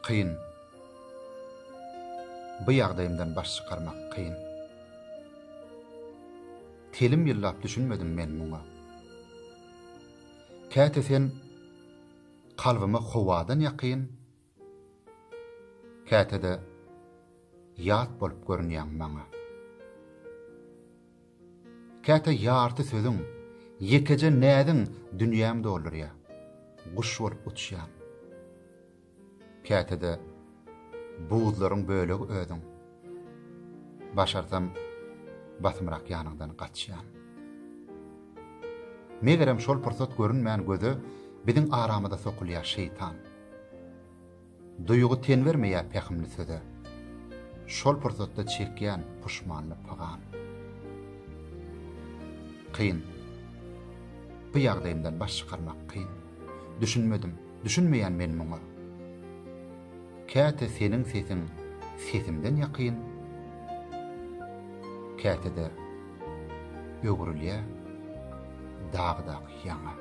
Kyn. Bu ýagdaýymdan baş çykarmak kyn. Telim ýyllap düşünmedim men muňa. Käte sen kalbyma howadan ýakyn, käte-de ýat bolup görünýäň maňa. Käte ýarty sözüň, ýekeje näziň dünýäm doldurýar, guş bolup uçýan. Käte-de buzlaryň bölegi özüň. Başarsam basymrak ýanyňdan gaçýan. Megerem şol pursat görünmän göze biziň aramyza sokulýar şeýtan. Duýgy ten bermeýär pähimli söze. Şol pursatda çekýän puşmanly pygan. Kyn. Bu ýagdaýymdan baş çykarmak kyn. Düşünmedim, düşünmeýän men muňa. Käte seniň sesiň sesimden ýakyn, käte-de öwrülýär dagdaky ýaňa.